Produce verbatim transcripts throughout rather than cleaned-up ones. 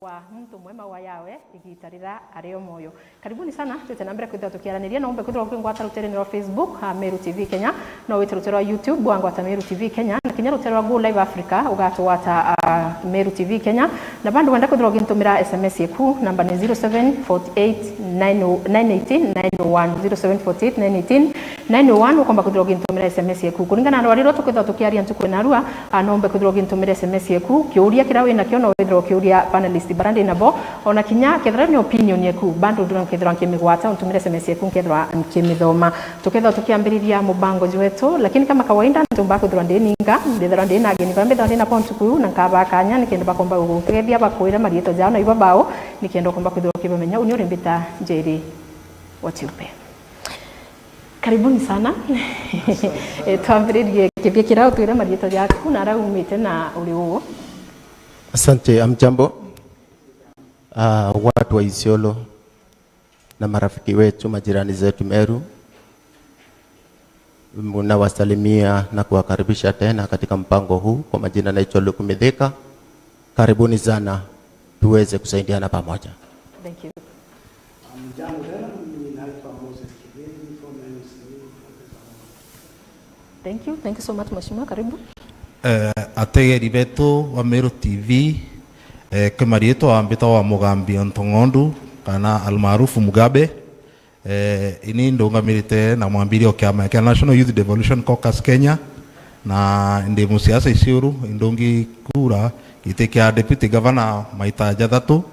wa muntu mwema wa Yawe igita rira ari o moyo. Karibuni sana, twite na mbere kwithirwa tukiaraniria. No umbe kwithirwa ukingwata ruterene rwa Facebook, ah, Meru T V Kenya. No wite rutere rwa YouTube, wangwata Meru T V Kenya. Na kinya rutere rwa Go Live Africa, ugatugwata, ah, Meru T V Kenya. Na bandu wenda kwithirwa ugintumira S M S yeku, namba ni zero seven four eight nine eighteen nine oh one, zero seven four eight nine eighteen nine oh one, ukomba kwithirwa ugintumira S M S yeku. Kuringana na rwari rwa tukwithirwa tukiaria ntuku ina rua, ah, no umbe kwithirwa ugintumira S M S yeku, kiuria kiria wina kio no withirwa ukiuria panelist bara ndi nabo, ona kinya kethira ni opinion yeku, bado ndona nkethirwa nkimigwata, untumire S M S yeku nkethirwa nkimithoma. Tukethirwa tukiambiriria mubango jwetu, lakini kama kawaida ntumba kwithirwa ndi ninga, ndithirwa ndi na ageni bara mbithirwa ndi nabo ntuku iu, na nkaba kanya nikenda bakomba gugutethia bakwira marietwa jao na iba bao, nikenda ukomba kwithirwa ukibamenya. Uni uri mbita Njeri Watiupe. Karibuni sana. Eh, twambiririe kithia kira utwire marietwa jaku na ara umite na uri uu. Asante, amjambo. Ah, watu wa Isiolo na marafiki wetu, majirani zetu Meru, nawasalimia na kuwakaribisha tena katika mpango huu. Kwa majina naitwa Luke Mithika. Karibuni sana, tuweze kusaidiana pamoja. Thank you. Hamjambo tena, mimi naitwa Moses Kigeni, former M C A. Thank you, thank you so much, Mheshimiwa. Karibu. Eh, ategeri betu ba Meru T V, eh, ki marietwa mbitagwa Mugambi Ontong'ondu, kana almaarufu Mugabe. Eh, ini ndungamirite na mwambiria o kiama kia National Youth Devolution Caucus Kenya, na ndi musiasa Isiolo, indungi kura giti kia deputy governor maita jathatu.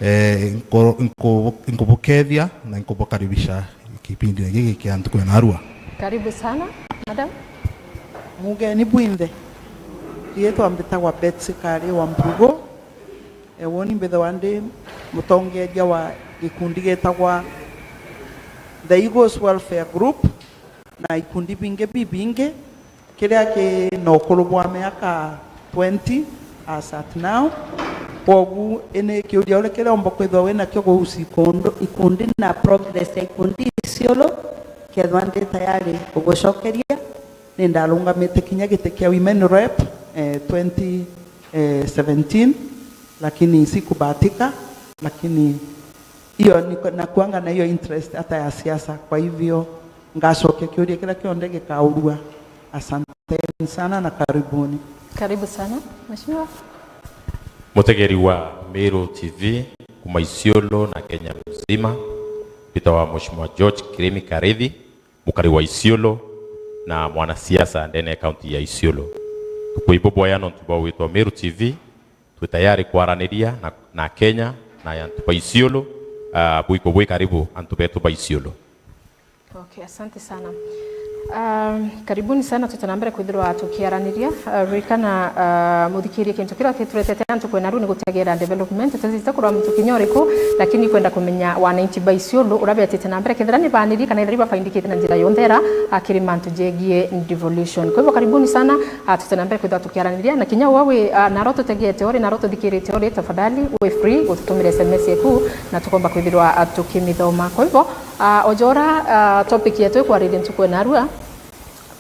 Eh, nko-, nko-, nkubukethia na nkubukaribisha kipindine giki kia ntuku ya narua. Karibu sana, madam. Mugeni bwinthe, riitwa mbitagwa Betsy Kari wa Mbugo. E, woni mbithagwa ndi mutongeria wa gikundi gitagwa The Eagles Welfare Group na ikundi bingi bibingi. Kiria ki na ukuru bwa miaka twenty as at now. Kwogu ini kiuria uria kiria umba kwithwa wi nakio guhusu ikundu-, ikundi na progress ya ikundi Isiolo, kethwa ndi tayari kugucokeria. Ni ndarungamite kinya giti kia women rep, eh, twenty seventeen, lakini sikubahatika, lakini hiyo niko-, nakuanga na hiyo interest hata ya siasa, kwa hivyo ngacokia kiuria kiria kionthe gikaurua. Asanteni sana na karibuni. Karibu sana, Mheshimiwa. Mutegeri wa Meru T V kuma Isiolo na Kenya mzima, mbitagwa Mheshimiwa George Kirimi Karithi, mukari wa Isiolo na mwanasiasa ndene ya kaunti ya Isiolo. Tukwiboboya nontu bwa witwa Meru T V, twi tayari kwaraniria na, na Kenya na antu ba Isiolo. Ah, bwiko bwi karibu antu betu ba Isiolo. Okay, asante sana. Um, karibuni sana, tuta na mbere kwithirwa tukiaraniria. Uh, ririkana, uh, muthikirie kintu kiria kituretete antu kwena riu ni gutegera development. Tutizite kurwa muntu kinya uriku, lakini kwenda kumenya wananchi ba Isiolo uria betite na mbere. Kethira ni baniri kana ithira ibabaindikite na njira yonthe ira, uh, kiri mantu jegie devolution. Kwa hivyo karibuni sana, uh, tuta na mbere kwithirwa tukiaraniria. Na kinya uwe wi, uh, naro tutegete uri, naro tuthikirite uri, tafadhali, wi free, ututumire S M S yeku, na tukomba kwithirwa, uh, tukimithoma. Kwa hivyo, Ah, ojora, ah, topic yetu ikwariria ntuku ya narua.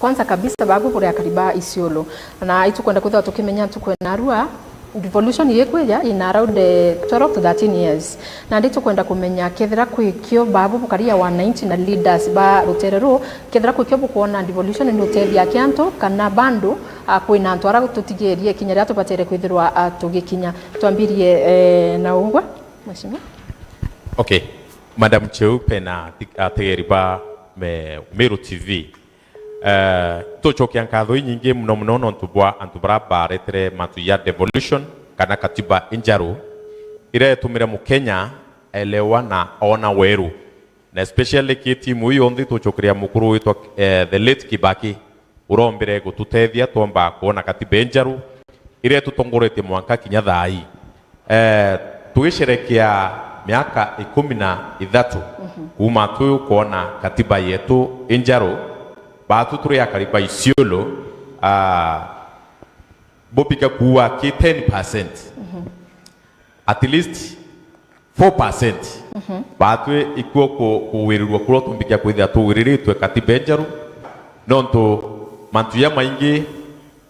Kwanza kabisa, babu buri akari ba Isiolo. Na itukwenda kwithirwa tukimenya ntuku ya narua, devolution ikwija in around, eh, twelve to thirteen years. Na ndi tukwenda kumenya kethira kwikio babu bukari ya wananchi na leaders ba rutere ru, kethira kwikio bukwona devolution ni utethia kiantu, kana bandu, ah, kwina antu ara tutigerie kinya riria tubatere kwithirwa, ah, tugikinya. Twambirie, eh, na ungwe, Mheshimiwa. Okay. Madam Cheupe na ategeri ba me-, Meru T V. Eh, tucokia nkatho inyingi muno muno nontu bwa antu bara baretere mantu ya devolution kana katiba injaru, iria etumire Mukenya elewa na ona weru. Na especially ki timu ii yonthe tucokeria mukuru witwa, eh, the late Kibaki. Urombire gututethia twomba kwona katiba injaru iria itutongoretie mwanka kinya thaa ii. Eh, tugicerekea miaka ikumi na ithatu kuuma twi kwona katiba yetu injaru, batu turi akari ba Isiolo, ah, bubika kuua ki ten percent. At least four percent. Batwi ikuo ku-, kuwirirua kuria tumbikia kwithira tuwiriritwe katiba injeru, nontu mantu jamaingi,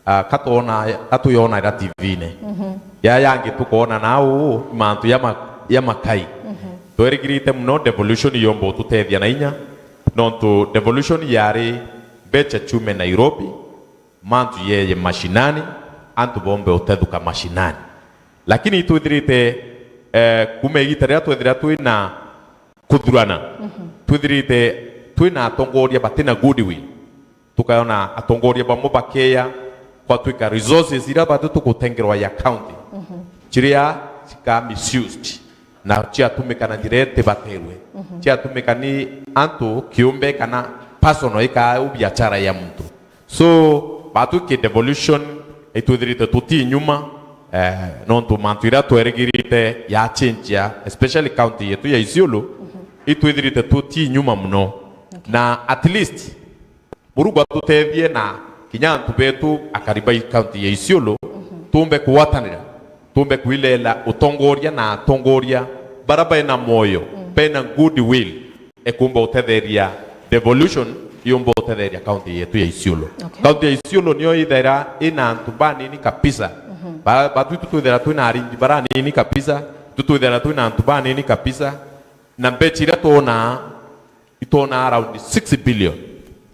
ah, ka twona, ka tuyona ira T V-ini. Mhm. Ya yangi tukoona na uu, mantu ya ma-, ya makai. Mhm. Twerigirite muno devolution yomba ututethia na inya, nontu devolution yari mbecha ciume Nairobi, mantu yeye mashinani, antu bombe utethuka mashinani. Lakini itwithirite, eh, kuma igita riria twethira twina kuthurana, mhm, twithirite twina atongoria batina goodwill. Tukayona atongoria bamwe bakeya kwatwika resources iria batu tugutengerwa ya county, mhm, ciria cika misused na ciatumika na njira itibaterwe, mhm, ciatumika ni antu kiumbe kana personal ikaa biachara ya muntu. So, batwiki devolution itwithirite tuti nyuma, eh, nontu mantu iria twerigirite ya change ya, especially county yetu ya Isiolo, mhm, itwithirite tuti nyuma muno. Okay. Na at least Murungu atutethie na kinya antu betu akari ba county ya Isiolo, mhm, tumbe kugwatanira, tumbe kwirera utongoria na atongoria bara bena moyo, mm, bena goodwill, ekumba utetheria devolution, yumba utetheria county yetu ya Isiolo. Okay. County ya Isiolo niyo ithera ina antu banini kabisa. Mhm. Ba-, batu itu twithera twina aringi baranini kabisa, itu twithera twina antu banini kabisa, na mbecha iria twonaa itwona around six billion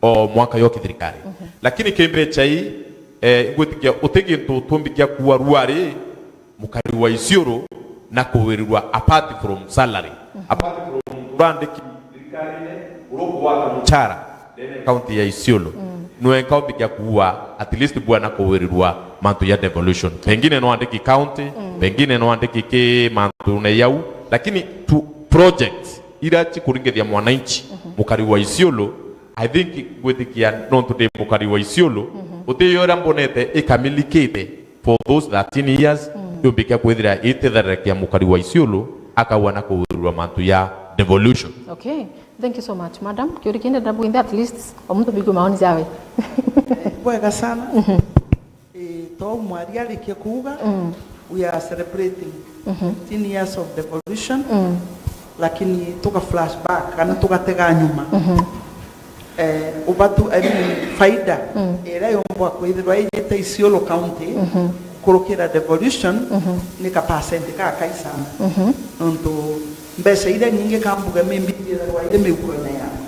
o mwaka yo kithirikari. Mhm. Lakini ki mbecha ii, eh, ingwitikia uti gintu tumbikia kuua ruari mukari wa Isiolo na kuwirirwa apart from salary. Mhm. Apart from urandiki thirikarine, urukugwata muchara ndene county ya Isiolo. Mm. Nwenka umbikia kuua at least bwana kuwirirwa mantu ya devolution. Pengine no andiki county, mm, pengine no andiki ki mantu ne yau, lakini tu projects ira cikuringithia mwananchi, mhm, mukari wa Isiolo, I think ngwitikia nontu ndi mukari wa Isiolo, mhm, utiyo ira mbonete ikamilikite for those thirteen years, mm, yumbikia kwithira itetheragia mukari wa Isiolo, akaua na kuurwa mantu ya devolution. Okay. Thank you so much, madam. Kiuri kindi ndabu inthe, at least, o muntu bigu maoni jawe. Bwega sana. Mhm. Eh, to mwari arikia kuuga, mm, we are celebrating, mhm, fifteen years of devolution, mm, lakini tuga flashback, kana tugatega nyuma. Mhm. Eh, ubatu, I mean, faida, mm, iria yomba kwithirwa ijite Isiolo County, mhm, kurukira devolution, mhm, ni ka percent ka kai sana. Mhm. Nontu mbeca iria nyingi kambuga maybe ithirwa iri miukoine yaku.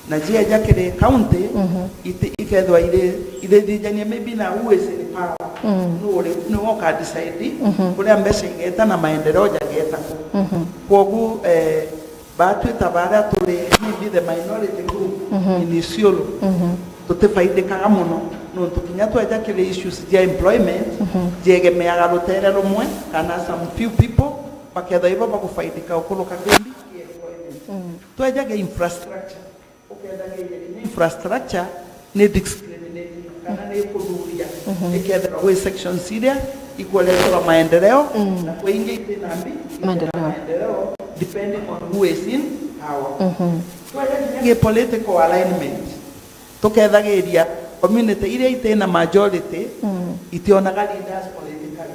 Na jieja kiri county, mhm, iti-, ikethwa iri, irithijania maybe na who is in power. Mm. Nu uri, nu uka decide, mhm, kuria mbeca igeta na maendeleo jageta ku. Mhm. Kwogu, eh, batwi ta baria turi maybe the minority group, mhm, in Isiolo, mhm, tutifaidikaga muno, nontu kinya tweja kiri issues ja employment, mhm, jiegemeaga rutere rumwe, kana some few people, bakethwa ibo bagufaidika ukuruka kimbi ki employment. Mm. Tweja ki infrastructure, ukethagiria kinya infrastructure ni discriminating, kana ni kuthuria. Mhm. Ikethirwa gwi sections iria ikureterwa maendeleo, mm, na kwi ingi itina mbi, itina maendeleo, depending on who is in power. Mhm. Twaja kinya gi political alignment, tukethagiria community iria itina majority, mm, itionaga leaders politically.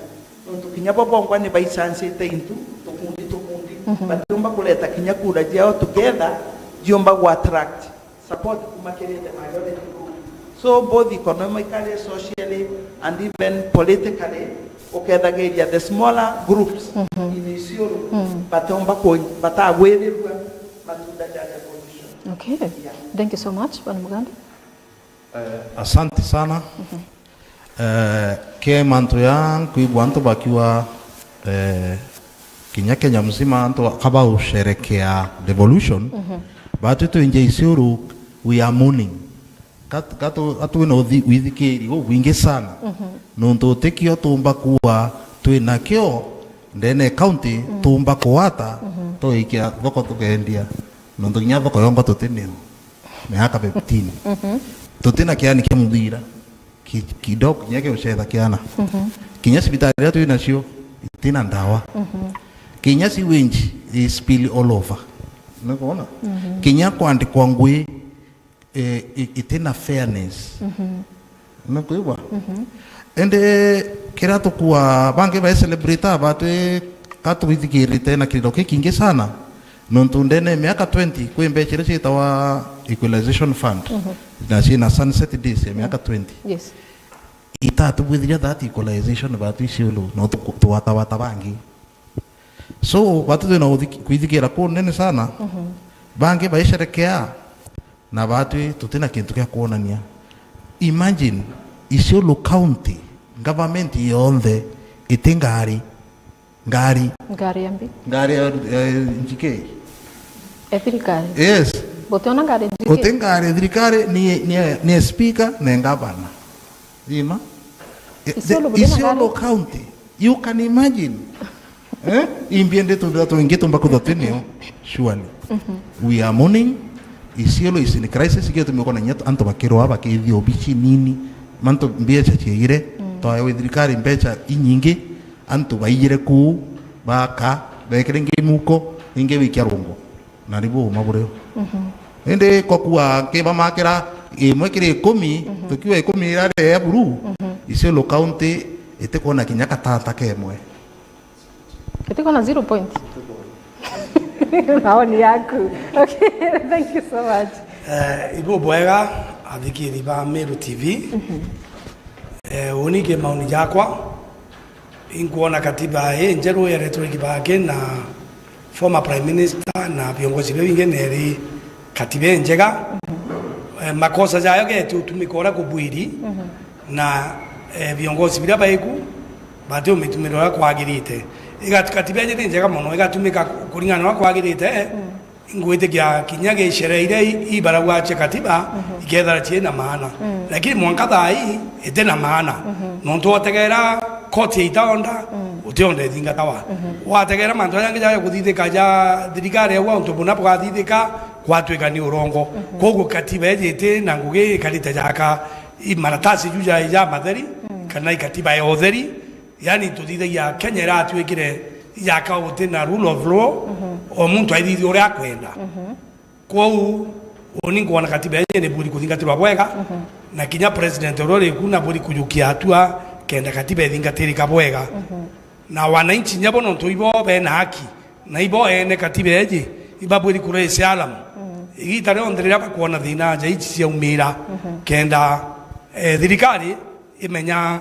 Nontu kinya bo bongwa ni baicancite into tukundi tukundi. Mhm. Batiumba kureta kinya kura ciao together, ciumba gu attract support kuma kiri the majority group. So both economically, socially and even politically, ukethagiria the smaller groups, mhm, in Isiolo, mhm, batiumba ku-, batagwirirua matunda ja revolution. Okay. Yeah. Thank you so much, Bwana Mugambi. Eh, asante sana. Mhm. Eh, ke mantu ya nkwigua antu bakiuga, eh, kinya Kenya mzima antu kaba usherekea devolution, mhm, batu twinje Isiolo, we are mourning. Kat-, katu-, atwina uthi-, withikiri ubwingi sana. Mhm. Nontu utikio tumba kuwa twinakio ndene county, mm, tumba kuwata, mhm, tuikia thoko tukendia. Nontu kinya thoko yongo tutinio. Miaka fifteen. Mhm. Tutina kiani kia muthira. Ki-, kidogo kinya kia gucetha kiana. Mhm. Kinya cibitari iria twi nacio itina ndawa. Mhm. Kinya sewage is spill all over. Nikuona? Mhm. Kinya kwandikwa ngui, eh, i-, itina fairness. Mhm. Nukwigua? Mhm. Indi kiria tukua, bangi bai celebrate aba twi, ka twithikirite na kiriro kikingi sana, nontu ndene ya miaka twenty, kwi mbecha iria ciitawa equalization fund, mhm, na ciina sunset days ya miaka twenty. Yes. itatubwithiria that equalization batu Isiolo, no tuku-, tuwatawata bangi. So, batu twina uthiki-, kwithikira kunene sana. Mhm. Bangi baisherekea, na batwi tutina kintu kia kuonania. Imagine, Isiolo County, government yonthe iti ngari. Ngari. Ngari ya mbi? Ngari ya, ya N G K. E thirikari? Yes. Gutiona ngari N G K? Guti ngari ya thirikari, ni, ni, ni speaker na gavana. Thima? Isiolo, the, guti na Isiolo ngari? County. You can imagine. Eh? Imbi ndi tumbira twingi tumba kutho twinio. Surely. Mhm. We are mourning. Isiolo is in crisis. Ikio tumikona nya antu bakirwa bakithia obici nini. Mantu mbeca ciaire. Mm. Twaewe thirikari mbeca inyingi. Antu baijire kuu, baka, bekire ingi muko, ingi wikia rungu. Na nibu uma burio. Mhm. Indi kokua nkibamakira imwe kiri ikumi, mhm, tukiuga ikumi irari ya buru, mhm, Isiolo County itikwona kinya katata kemwe. Itikwona zero point? Maoni yaku. Okay, thank you so much. Eh, ibu bwega, athikiri ba Meru T V. Mhm. Eh, uni ki maoni jakwa, inkwona katiba ii njeru yaretwe Kibaki na former prime minister na viongozi bia bingi neri katiba injega. Mhm. Eh, makosa jayo geti utumika uria kubwiri, mhm, na, eh, viongozi biria baiku bati umitumira uria kwagirite. Igatu-, katiba iji ni njega mono, igatumika kuringana na uria kwagirite, mm. Ingwitikia kinya gicere iria i-, ibaragwa cia katiba, mhm, ikethira cii na maana. Mm. Lakini mwanka thaa ii iti na maana. Mhm. Nontu wategeera koti ya itaonda, mm, utionda ithingatawa. Mhm. Wategeera mantu jaria jangi jaja kuthithika ja thirikari au, untu buna bwathithika, gwatwika ni urongo. Mhm. Koguo katiba iji iti na ngugi ikarite jaka i maratasi ju ja, ja matheri, mm, kana i katiba ya utheri, Yani, tuthithagia Kenya iratwikire ijaka guti na rule of law, mhm, o muntu aithithia uria akwenda. Mhm. Kwou, uni nkwona katiba iji ni buri kuthingatirwa bwega, mhm, na kinya president uria uri ku na buri kujukia hatua kenda katiba ithingatirika bwega. Mhm. Na wananchi nyabo nontu ibo bena haki, na ibo ene katiba iji, ibabwiri kuraise alarm. Mhm. Igita rionthe riria bakwona thina aja ici ciaumira, mhm, kenda, eh, thirikari imenya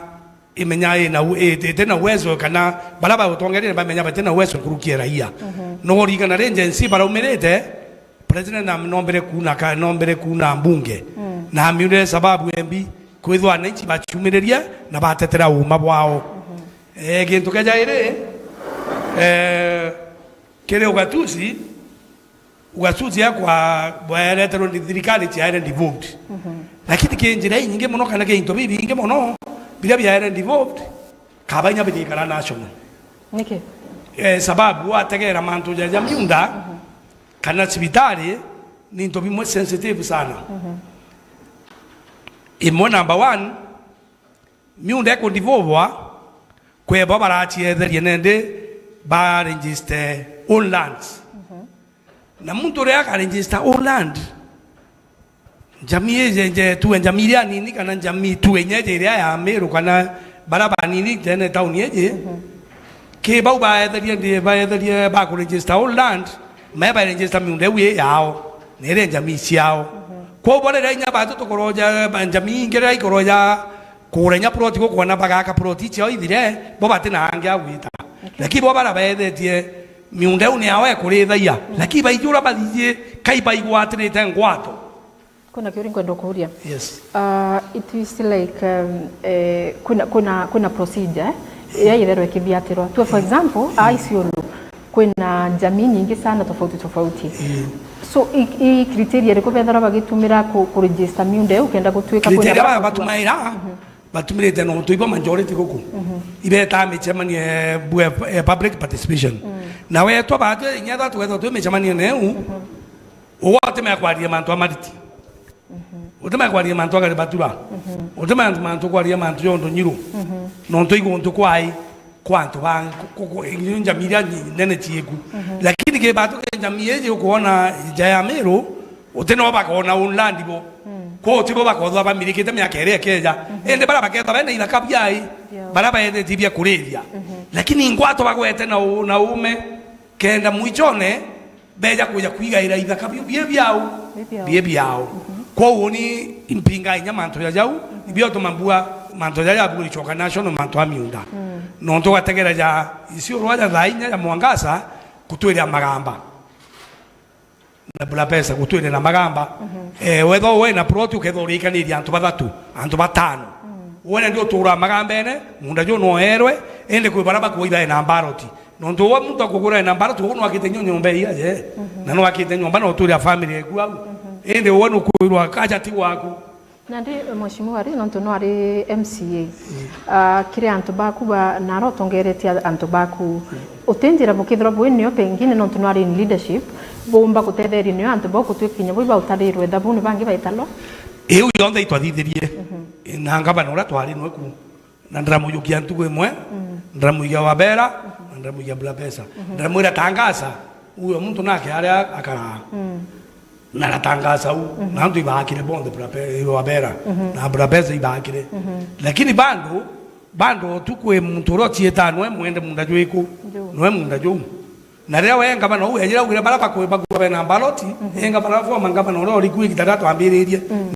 imenya ina u-, i-, iti na uwezo kana baria bagutongeria bamenya bati na uwezo nkuruki ya raia. Mhm. Nuririkana ri Gen Z baraumirite, president na nombere kuna ka-, nombere kuna mbunge. Mm. Na amiurire sababu embi kwithwa wananchi baciumiririe na batetera uma bwao. Mhm. Eh, gintu kia jairi, eh, kiri ugatuzi, Ugatuzi yakwa bwaereterwe ni thirikari ciaere devolved. Mhm. Lakini ki njira inyingi mono kana ki into bibingi mono biria biaere devolved, kaba inya bigikara national. Niki? Eh, sababu wategeera mantu ja, ja miunda, mhm, kana cibitari ni into bimwe sensitive sana. Mhm. Imwe number one, Miunda ikundivovwa, kwebo baracietheria nende ba register own lands. Mhm. Na muntu uria aka register own land, njamii ijenje tuwe njamii iria nini kana njamii tuwe nyeje iria ya Meru kana bara banini njene tauni iji, mhm, ki bau baetherie ndi baetherie ba ku register own land, me ba register miunda iu i yao, na iria njamii ciao. Mhm. Kwou bo riria inya batu tukoroja ba njamii ingi riria ikoroja Kugura inya plot gukwona bagaka plot ciao ithire, bo bati na angi a gwita. Okay. Lakini bo bara beethetie miunda iu ni yao ekurithagia. Mm. Lakini baiji uria bathithie, kai baigwatirite ngwato. Kwina kiuria nkwenda kuuria. Yes. Uh, it is like, um, eh, kwina, kwina, kwina procedure, eh, ya itherwa ikithiatirwa. Tuwe, for example, a Isiolo, kwina jamii nyingi sana tofauti tofauti. Mm. So, i, i criteria iriku bethirwa bagitumira ku, ku register miunda iu kenda gutuika kwina criteria ba, batumaira, mhm, batumirite nontu ibo majority guku. Mhm. Ibetaa micemanio, eh, bu-, eh, public participation. Mm. Na wetwa batwe inya tha tugetha twi micemanio neu, mhm, uga utimea kwaria mantu a mariti. Mhm. Utimea kwaria mantu a gari batura. Mhm. Utimea mantu kwaria mantu ya undu nyiru. Mhm. Nontu iguntu kwai kwa antu ba ku-, ku-, ku-, irio njamii iria nyi-, nene ciiku. Mhm. Lakini ki batu ki njamii iji ukwona nja ya Meru, uti no bakona unlandi bo. Mm. Kwou tibo bakothwa bamirikite miaka iria ikeja. Mhm. Indi baria bakethwa bena ithaka biai, biao, baria baethetie bia kuriria. Mhm. Lakini ingwato bagwete na u-, na uume, kenda mwichone, beja kuja kwigaira ithaka biu bie biao, bie biao. Bie biao. Mhm. Kwou uni impinga inya mantu ja jau, mhm, ibio tuma mbua mantu jaria jabuguri Choka National, mantu a miunda. Nontu ugategera ja isiu rwaja thaa inya ja mwangaza, kutwirira Magamba. Na bura pesa gutwire na Magamba. Eh, wethwa we na plot ukethwa urikanirie antu bathatu, antu batano. We na ndio utura Magambene, munda juu no erwe, indi kwi bara bakuwa ibae na mbaroti. Nontu we muntu akugura na mbaroti, we nwakite nyo nyomba iya je. Na nwakite nyomba na utwire family eku au. Indi we nukwirwa kaja ti gwaku. Nandi, Mheshimiwa ri, nontu nwari M C A, ah, kiri antu baku ba, naro utongeretie antu baku, utinjira bukithirwa bwi nio pengine nontu nwari in leadership, bumba gutetheria nio antu bau gutwika kinya bwi bautarirwe thabuni bangi baitalwa? Iu yonthe itwathithirie. Na ngavana uria twari nwe ku, na ndiramujukia ntugu imwe, ndiramuigia Wabera, na ndiramuigia Bula Pesa. Ndiramwira, "Tangaza, uyo muntu nake aria akaraa." Na aratangasa u, na antu ibakire bonthe bura pe-, Wabera, na bura pesa ibakire. Lakini bado, bado tu kwi muntu uria uciitaa nwe mwende munda jwiku, nwe munda juu. Na riria we ngavana u ejira augire bara bakwi bagua bena mbaloti, e ngavana former ngavana uria uri ku igita riria twambiririe,